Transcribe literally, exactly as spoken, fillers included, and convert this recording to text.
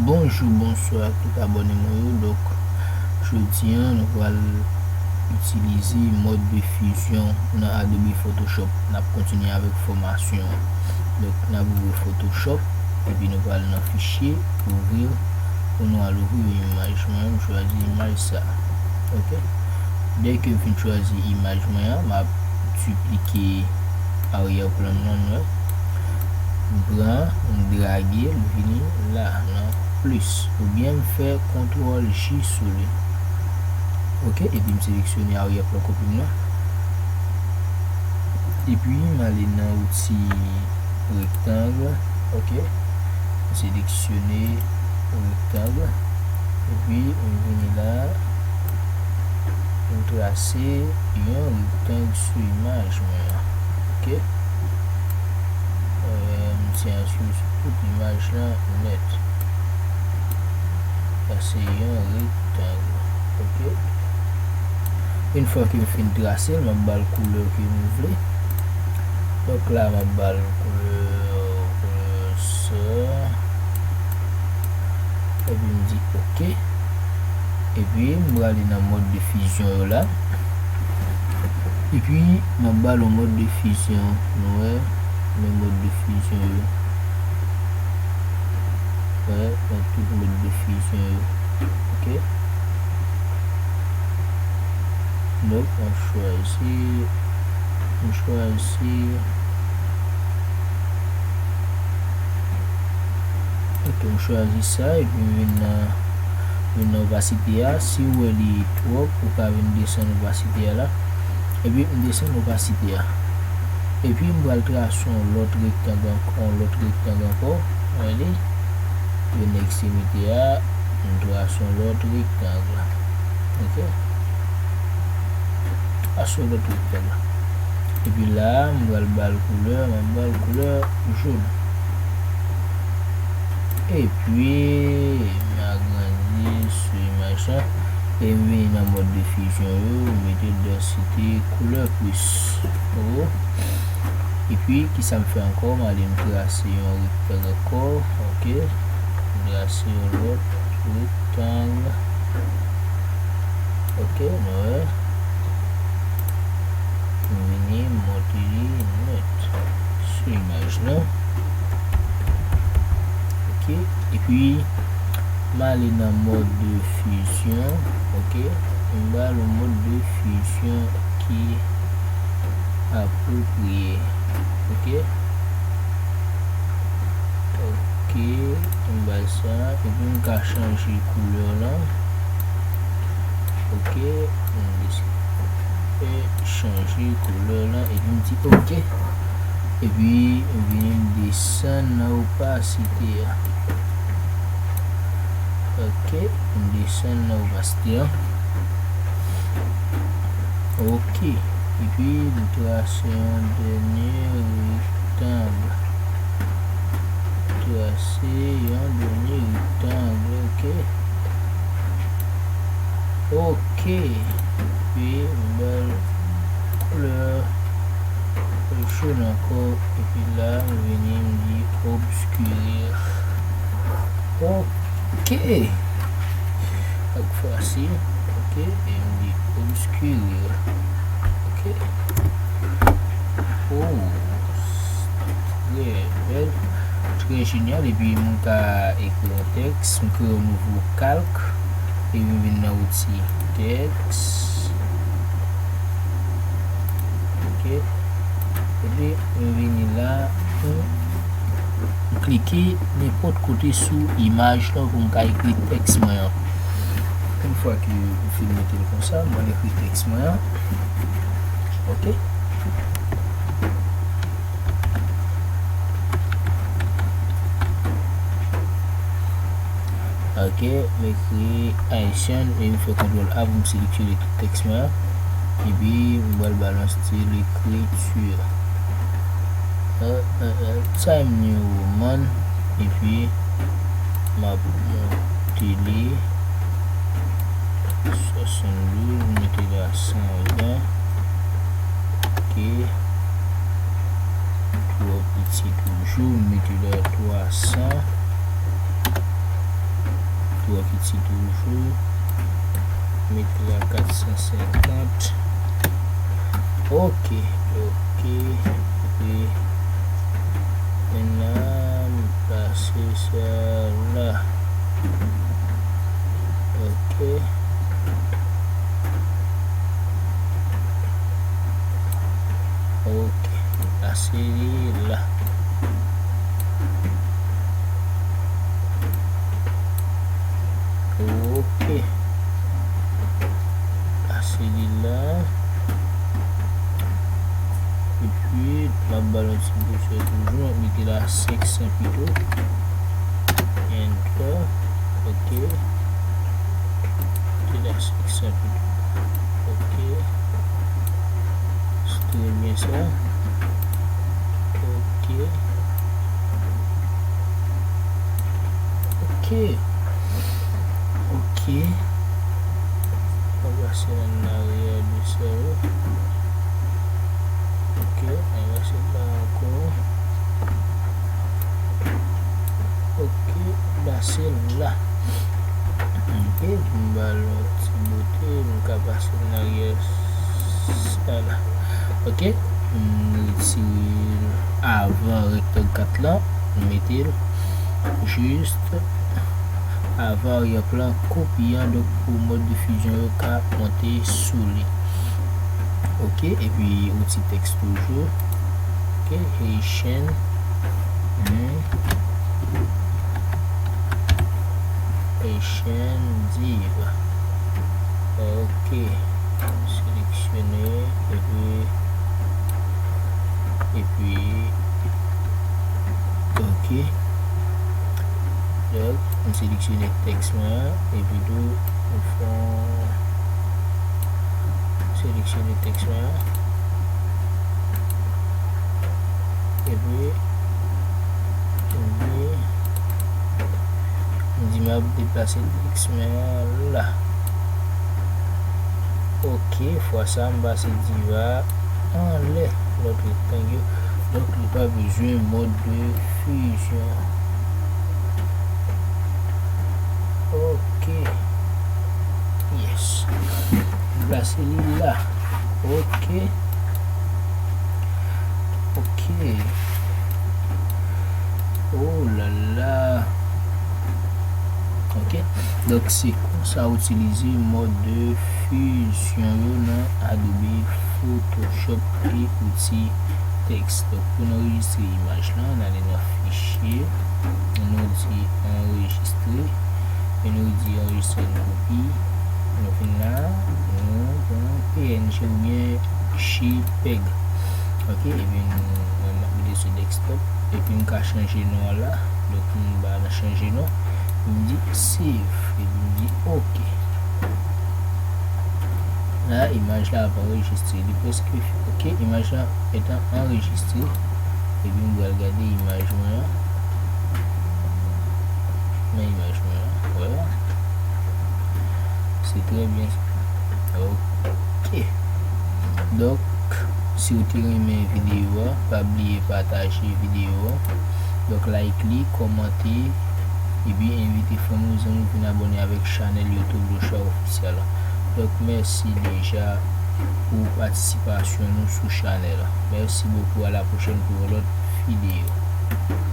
Bonjou, bonswa ak tout abòne mwen yo. Donk, jodi a, nou pral itilize mòd de fizyon nan Adobe Photoshop. N ap kontinye avèk fòmasyon an. Donk, n ap ouvri Photoshop, epi nou pral nan fichye, ouvri. Pou nou al ouvri yon imaj, mwen, m chwazi imaj sa. Ok? Dèke m fin chwazi imaj mwen an, m ap diplike aryè plan m nan, nou wè. M pran, m drage l vini la, nan plis. Oubyen m fè kontwòl J sou li. Ok, epi m seleksyone aryè plan kopi m nan. Epi m ale nan wouti rektang, ok. M seleksyone rektang. Epi m vini la, m trase yon rektang sou imaj mwen an. Ok. Euh, m ti asire sou tout imaj lan nèt. Sa se yon rektang. Ok. Yon fwa ke m fin trase l, m ap ba l koulè ke m vle. Donk la, m ap ba l koulè, koulè sa. Epi m di ok. Epi m prale nan mòd de fizyon yo la. Epi m ap ba l yon mòd de fizyon. Nou wè, men mòd de fizyon yo. Wè, men tout mòd de fizyon yo. Ok. Donk, m chwazi, m chwazi, ok, m chwazi sa, epi m vin nan, vin nan opasite a. Si w wè li twòp, ou ka vin desann opasite a la. Epi m desann opasite a. Epi m pral trase yon lòt rektang ankò, yon lòt rektang ankò. Wè li? Vin nan ekstremite a, m trase yon lòt rektang. Ok? Trase yon lòt rektang. Epi la, m pral ba l koulè, m ap ba l koulè jòn. Epi, m agrandi sou imaj la. E m vini nan mòd de fizyon yo, m mete dansite koulè plis wo. Epi, kisa m fè ankò? M ale m trase yon rektang ankò, ok. M trase yon lòt rektang. Ok, nou wè. M vini, m monte li nèt sou imaj lan. Ok, epi m ale nan mòd de fizyon, ok, m ba l yon mòd de fizyon ki apropriye, ok, ok, m ba l sa, epi m ka chanje koulè lan, ok, m deside chanje koulè lan, epi m di ok. Epi, m vini m desann nan opasite a. Ok, m desann nan opasite a. Ok, epi m trase yon dènye rektang. Trase yon dènye rektang, ok. Ok, epi m ba l koulè jòn ankò, epi la, m vini, m di obscure. Ok. Ak fwa si, ok, e m di obscure. Ok. Oh, trè bèl, trè jenyal. Epi m ka ekri yon tèks, m kreye yon nouvo kalk, epi m vin nan outi tèks. Ok. Epi m vini la, m klike nenpòt kote sou imaj lan pou m ka ekri tèks mwen an. Yon fwa ke m fin mete l konsa, m pral ekri tèks mwen an. Ok. Ok, m ekri Haitian e m fè kontwòl A pou m seleksyone tout tèks mwen an. Epi m pral ba l yon stil ekriti. Time New Roman. Epi m ap monte li swasanndouz, mete la san ven. Ok. Twò piti toujou, mete la twa san. Twò piti toujou, mete la kat san senkant. Ok, ok. Epi, menm nan, m pase sa la. Ok. Ok. Pase li la. Ok. Pase li la. Epi, m ap ba l yon ti gwosè toujou. M ap mete la senk san pito. Enter. Ok. Mete la senk san pito. Ok. Se trè byen sa. Ok. Ok. Ok. Mwen pase an aryè de sa yo. Ok, mwen pase la ankò. Ok, pase la. Ok, m ba l yon ti bote, m ka pase an aryè sa la. Ok, m retire l avan rektang kat lan, m mete l jis avan aryè plan kopi an, donk pou mòd de fizyon yo ka monte sou li. Ok, epi outi tèks toujou. Ok, Haitian. Hmm. Haitian div. Ok. Seleksyone, epi, epi, ok. Donk, m seleksyone tèks mwen an, epi tou, m fè yon seleksyone tèks mwen an. Epi, m di, m di m ap deplase tèks mwen an la. Ok, fwa sa, m pase div a anlè lòt rektang yo. Donk, li pa bezwen mòd de fizyon. Ok. Yes. M plase li la. Ok. Ok. Oh la la. Ok. Donk, se konsa w itilize mòd de fizyon yo nan Adobe Photoshop e outi tèks. Donk, pou n anrejistre imaj lan, n ale nan fichye, nou di anrejistre, e nou di anrejistre yon kopi. Nou vin la, nou pran P N G oubyen JPEG. Ok, epi nou, nou mete sou desktop, epi m ka chanje non an la. Donk, m ba l chanje non. M di save, epi m di ok. La, imaj la ap anrejistre. Li prèske fini. Ok, imaj la gentan anrejistre. Epi m pral gade imaj mwen an. Men imaj mwen an. Wè. Se trè byen. Ok. Donk, si w te renmen videyo a, pa bliye pataje videyo a. Donk, like li, kòmante, epi envite fanmi w, zanmi w vin abòne avèk chanèl YouTube Lochard Official la. Donk, mèsi deja pou patisipasyon nou sou chanèl la. Mèsi bokou, a la pwochèn pou yon lòt videyo.